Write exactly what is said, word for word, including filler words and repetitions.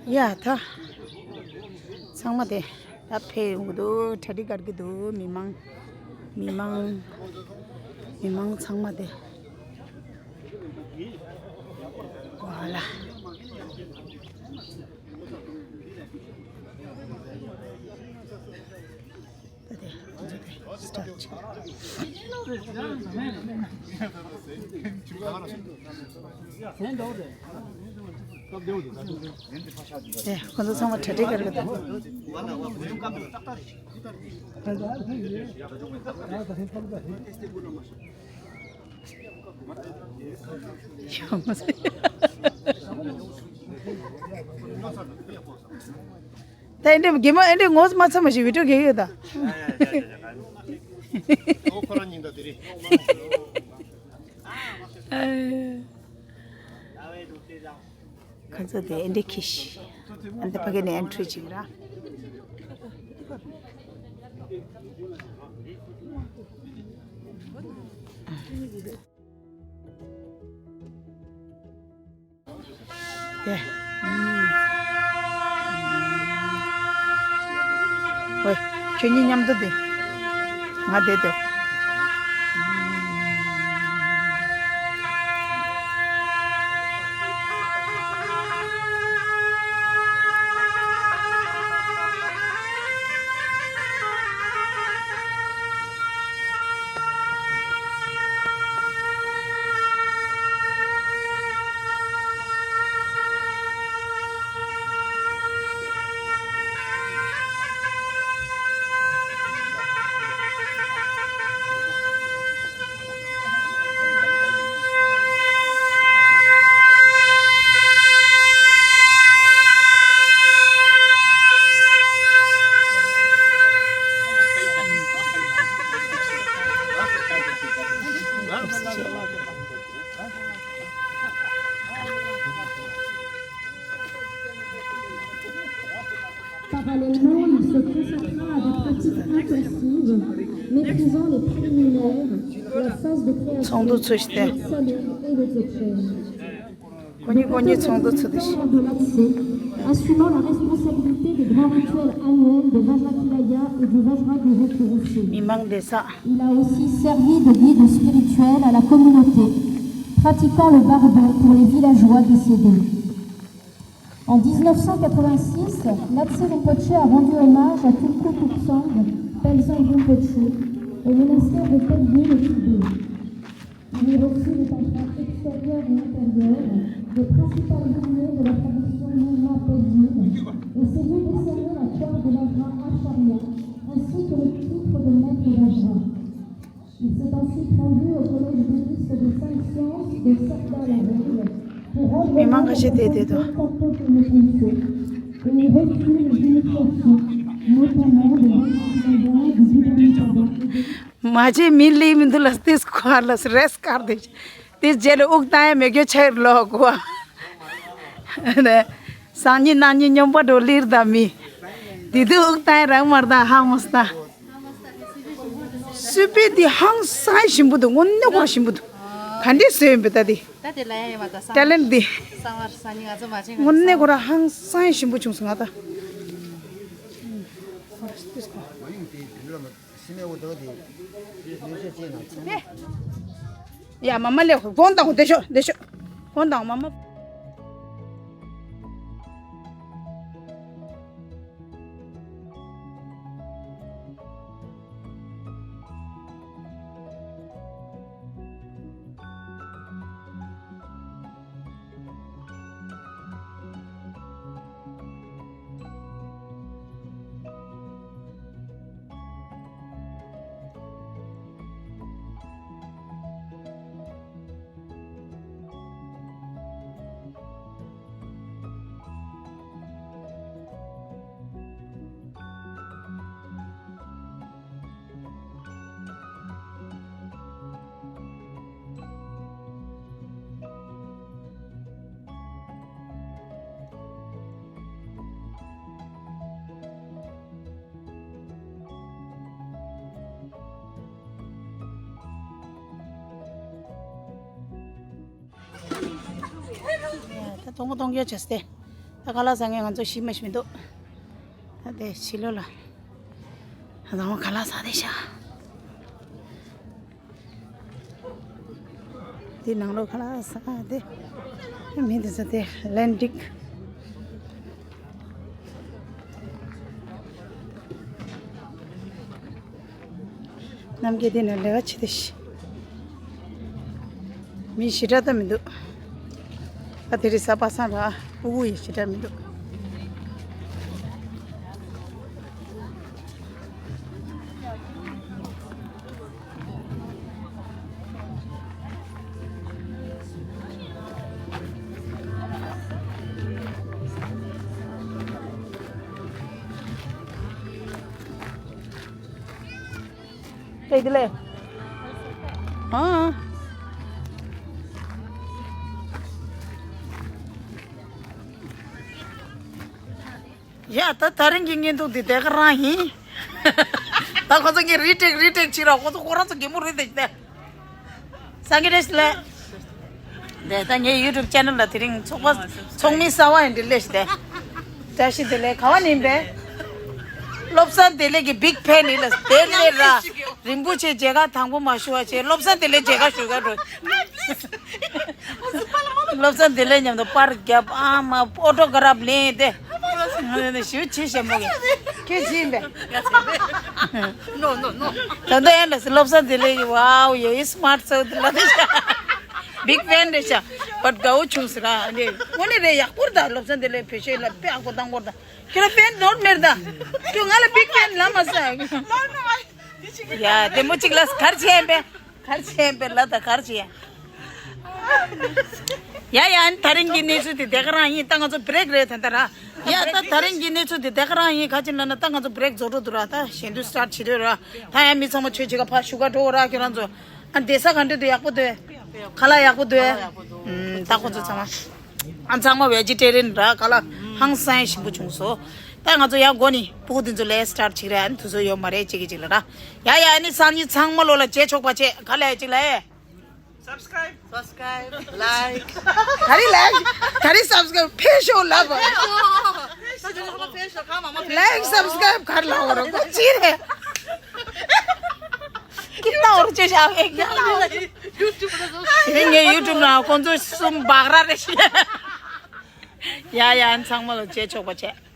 ཡ་ད། ཚང་མ་དེ། ད་ཕེབས་ཡོང་གི་འདུག་གྲ་སྒྲིག་གར་གི་འདུག་མི་མང་། མི་མང་། མི་མང་ཚང་མ་དེ། ཝ་ལ། ད་དེ་ཁོ་ཚོ་དེ་སི་ཊཱར་ཊི་བྱེད། དེ་ཁོ་ཚོ་ཚང་མ་གྲ་སྒྲིག་ག་རེ་ག་དང་། ཡོང་མ་སོང་། ད་ཨེ་འདྲ་དགེ་མ་ཨེ་འདྲ་ངོ་མ་ཚ་མ་ཞིག་བི་ཌིའོ་གེ་ཡོད་ད། ཨོ་ཁོ་རང་ཉིན་ད་དེ་རེད། ཁོ་ཚོ་དེ་ཨེ་འདྲ་ཁི་ཤི། ཨ་འདི་ཕ་གི་ནས་ཨེན་ཊི་རི་བྱེད་ཀྱི་ར། དེ། ཝེ། ཁྱོད་གཉིས་མཉམ་དུ་དེ། ང་དེ་དེ། Parallèlement, il se consacra à des pratiques intensives, maîtrisant les préliminaires, la phase de création, le salut et le dzogchen. ཁོ་གཉིས་ཁོ་གཉིས་ཚོགས་འདུ་ཚོགས་དུས། De l'accès, assumant la responsabilité des grands rituels annuels de Vajrakhilaya et du Vajra Guru Kuruse. མི་མང་བསྡད་ས། Il a aussi servi de guide spirituel à la communauté, pratiquant le bardon pour les villageois décédés. En dix-neuf cent quatre-vingt-six, Natsé Rinpoché a rendu hommage à Tulku Tuksang, Pelzang Rinpoché, au monastère de Pelyin au Tibet. Il y reçut les contraintes extérieures et intérieures des principales lignées de la tradition Nyingma Pelyin et se vit décerner la croix de Vajra Acharya ainsi que le titre de maître Vajra. Il s'est ensuite rendu au collège bouddhiste des cinq sciences de Sardar la veille pour rendre hommage à Tapo Rinpoché et reçut les initiations, notamment de l'enseignement du Buddha Mipada. མ་བྱས་མི་ལི་མི་འདུག་ལ་ཏིས་ཁོ་ལ་རེས་ཀར་དེ་ཏིས་རྗེས་ལ་དབུགས་བཏང་ཡ་མེད་རྒྱུ་ཆེར་ལོག་གོ། སང་ཉིན་གནངས་ཉིན་སྙོམས་པ་འགྲོ་ལིར་ད་མི། དེ་དུས་དབུགས་བཏང་ཡ་རང་མར་ད་ཧ་མོ་སྟ། སུས་པའི་དེ་ཧང་སང་ཞིམ་པོ་འདུག་དངོས་གནས་ཁོ་ར་ཞིམ་པོ་འདུག་ག་འདྲས་བཟོས་ཡིན་པས་ད་དེ། ད་དེ་ལ་ཡ་ཡ་མ་ད་སང་། ཊེ་ལེན་ཊི་འདི། སང་བར་སང་ཉིན་ང་ཚོ་མ་བྱེད་ང་དངོས་གནས་ཁོ་ར་ཧང་སང་ཞིམ་པོ་བྱུང་སོང་ང་ད། ཡ་མ་མ་ལེ་གོང་དང་དེ་ཤོ་དེ་ཤོ་གོང་དང་མ་མ། ད་གཏོང་གོ་གཏོང་རྒྱུ་བྱས་ཏེ། ད་ཁ་ལག་ཟ་མཁན་ང་ཚོ་ཞིག་མ་ཞིག་མི་འདུག་ད་དེ་ཕྱི་ལོགས་ལ་རང་ཁ་ལག་ཟ་བསྡད་ཤག་དེ་ནང་ལོགས་ཁ་ལག་ཟ་དེ་མི་འདི་ཚོ་དེ་ལན་འགྲིག་གནམ་གྱི་དེ་ནས་ལས་ཀ་བྱེད་དེ་ཤི། མི་ཞེ་དྲག་ད་མི་འདུག་ཨ་དེ་རིང་གཟའ་པ་སངས་ར་ཕྲུ་གུ་ཡི་ཞེ་དྲག་མི་འདུག་ཨ། ཡ་ད་ད་རིང་གི་བརྙན་ཐུང་འདི་དེ་ག་རང་ཡིན། ད་ཁོ་ཚོ་ངས་རི་ཊེག་རི་ཊེག་བྱེད་ར་ཁོ་ཚོ་ཁོ་རང་ཚོ་གད་མོ་རེད་དེ་ཞིག་དེ། སངས་རྒྱས་ལགས། དེ་ད་ངའི་ཡུ་ཊུབ་ཅེ་ནལ་ལ་དེ་རིང་ཚོགས་པ་ཚོགས་མི་གསར་བ་ཡིན་འདི་ལས་ཞིག་དེ། བཀྲ་ཤིས་བདེ་ལེགས་ག་བ་ནས་ཡིན་པས། བློ་བཟང་བདེ་ལེགས་ཀྱི་བིག་ཕེན་ཡིན་ལ་དེ་ལས་ར། རིན་པོ་ཆེ་མཇལ་ཁ་དང་པོ་མ་ཞུ་བ་བྱས་བློ་བཟང་བདེ་ལེགས་མཇལ་ཁ་ཞུ་ག་འགྲོ། བློ་བཟང་བདེ་ལེགས་མཉམ་དུ་པར་རྒྱབ་ཨ་མ་ཨོ་ཊོ་གྷ་རབ་ལེན་ཏེ། ཞུ་ཆེ་ཞེ་མོ་གི་ཁྱེད་ཅི་ཡིན་པས། ནོ་ནོ་ནོ། ད་ལྟ་ཡང་ལ་སི་བློ་བཟང་བདེ་ལེགས་ཀྱི་ཝའོ་ཡེ་སི་མཱར་ཊི་སོ་ལ་དེ་བིག་ཕེན་རེད་ཤག་བཊ་དགའ་བོ་བྱུང་ཟེར་ར་ཨ་ནི་དངོས་གནས་རེད་ཡག་པོ་རེད་ད་བློ་བཟང་བདེ་ལེགས་བེད་སྤྱོད་ལ་དཔེ་ཡག་པོ་བཏང་གོ་རེད་ད། ཁྱོད་ལ་ཕེན་ནོར་མེད་ད། ཁྱོད་ང་ལ་བིག་ཕེན་ལ་མ་ཟ། ཡ་བདེ་མོ་གཅིག་ལ་གར་བྱས་ཡིན་པས། གར་བྱས་ཡིན་པས་ལ་ད་གར་བྱས། ཡ་ཡ་ཨ་ནི་ད་རིང་གི་གནས་ཚུལ་དེ་དེ་ག་རང་ཡིན་ད་ང་ཚོ་བི་རེག་རེད་ད་ད་ར། ཡ་ད་ད་རིང་གི་གནས་ཚུལ་དེ་དེ་ག་རང་ཡིན་ག་ཅི་ལ་ན་ད་ང་ཚོ་བི་རེག་རྫོགས་འགྲོ་འདུག་ར་ད་གཞན་དུས་སི་ཊར་ཊི་བྱེད་འདོད་ར། ད་ཡ་མི་ཚང་མ་ཆོས་བྱེད་ག་ཕར་བཞུགས་ག་འགྲོ་ར་ཁྱོད་རང་ཚོ། ཨ་བསྡད་ས་ག་འདྲ་འདུག་ཡག་པོ་འདུག་ཁ་ལག་ཡག་པོ་འདུག་ཨུམ་ད་ཁོ་ཚོ་ཚང་མ། ཨ་ཚང་མ་བེ་ཇི་ཊེ་རི་ཡན་ར་ཁ་ལག་ཧང་སང་ཞིམ་པོ་བྱུང་སོང་། ད་ང་ཚོ་ཡར་འགོ་ནས་ཕྲུ་གུ་དེ་ཚོ་ལས་སི་ཊར་ཊི་བྱེད་ར་ཨ་ནི་དུས་ཚོད་ཡོད་མ་རེད་ཅིག་གི་ཅིག་ལ་ར། ཡ་ཡ་ཨ་ནི་སང་ཉིན་ཚང་མ་ལོ་ལ་བྱེད་ཆོག་པ་བྱེད་ག་ལས་ཅིག་ལ་ཨེ། སབ་སི་ཀ་རའིབ། སབ་སི་ཀ་རའིབ། ལའིཀ། ག་རེ་ལའིཀ། ག་རེ་སབ་སི་ཀ་རའིབ་ཕེབས་ཤོག་ལབ། ཕེབས་ཤོག་ཕེབས་ཤོག་ཁ་མ་མ་ཕེབས་ཤོག་ལའིཀ་སབ་སི་ཀ་རའིབ་ག་རེ་ལབ་འོ་ར་ཀོ་ཅི་རེད། ཀི་ཏ་འོ་ར་ཅེ་ཤ་ཨེ་ཀི་ཏ་འོ་ར། ཡུ་ཊུབ་ལ་ཟོ། དེ་ངའི་ཡུ་ཊུབ་ནང་ཁོང་ཚོ་གསུམ་སྦག་ར་རེ་ཤི། ཡ་ཡ་ཚང་མ་ལ་བྱེད་ཆོག་པ་བྱེད།